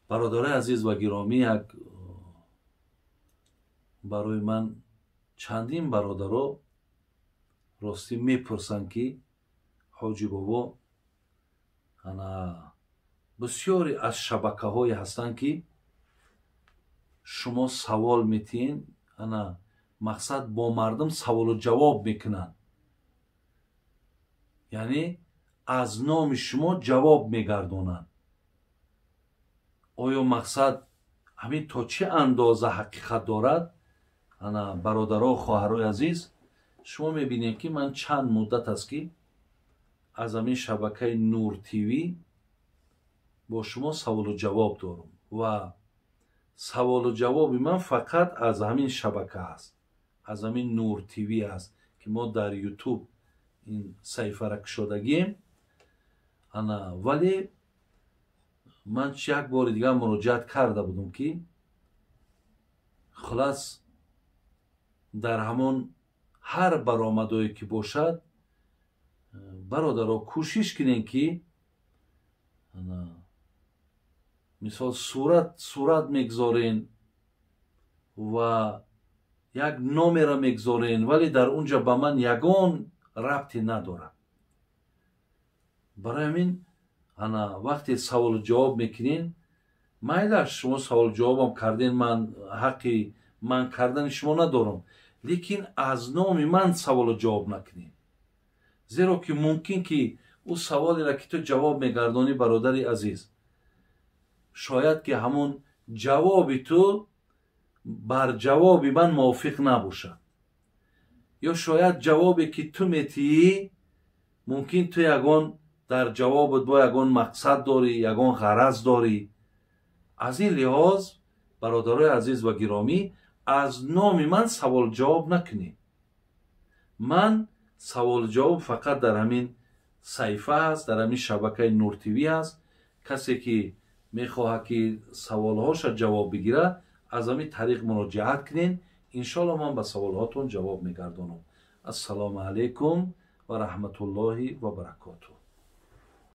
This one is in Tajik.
Бародарои азиз ва гиромӣ, як барои ман чандин бародаро ростӣ мепурсанд, ки ҳоҷӣ бобо, ана бисёре аз шабакаҳое ҳастанд, ки шумо савол метиҳен, ана мақсад бо мардум саволу ҷавоб мекунанд, яъне аз номи шумо ҷавоб мегардонанд. Оё мақсад ҳамин то чӣ андоза ҳақиқат дорад? Ана бародаро, хоҳарои азиз, шумо мебинед, ки ман чанд муддат аст, ки аз ҳамин шабакаи Нур ТВ бо шумо саволу ҷавоб дорам ва саволу ҷавоби ман фақат аз ҳамин шабака аст, аз ҳамин Нур ТВ аст, ки мо дар Ютуб ин саҳифара кушодагием. Ана вале ман як бори дигар муроҷиат карда будам, ки хулас дар ҳамон ҳар баромадое ки бошад, бародаро, кӯшиш кунем, ки мисол сурат мегзорен ва як номера мегзорен, вале дар он ҷо ба ман ягон рабте надорад. Барои ҳамин ана вақте саволу ҷавоб мекунен, майлаш, шумо саволу ҷавобам карден, ман ҳаққи ман кардани шумо надорам, лекин аз номи ман саволу ҷавоб накунед, зеро ки мумкин ки ӯ саволеро, ки ту ҷавоб мегардонӣ, бародари азиз, шояд ки ҳамон ҷавоби ту бар ҷавоби ман мувофиқ набошад, ё шояд ҷавобе, ки ту метиҳӣ, мумкин ту ягон дар ҷавобат бо ягон мақсад дорӣ, ягон ғараз дорӣ. Аз ин лиҳоз, бародарои азиз ва гиромӣ, аз номи ман савол ҷавоб накунед. Ман савол ҷавоб фақат дар ҳамин саҳифа ҳаст, дар ҳамин шабакаи Нур ТВ ҳаст. Касе ки мехоҳад, ки саволҳоша ҷавоб бигирад, аз ҳамин тариқ муроҷиат кунед. Иншоалло, ман ба саволҳотон ҷавоб мегардонам. Ассалому алайкум ва раҳматуллоҳи ва баракотуҳ.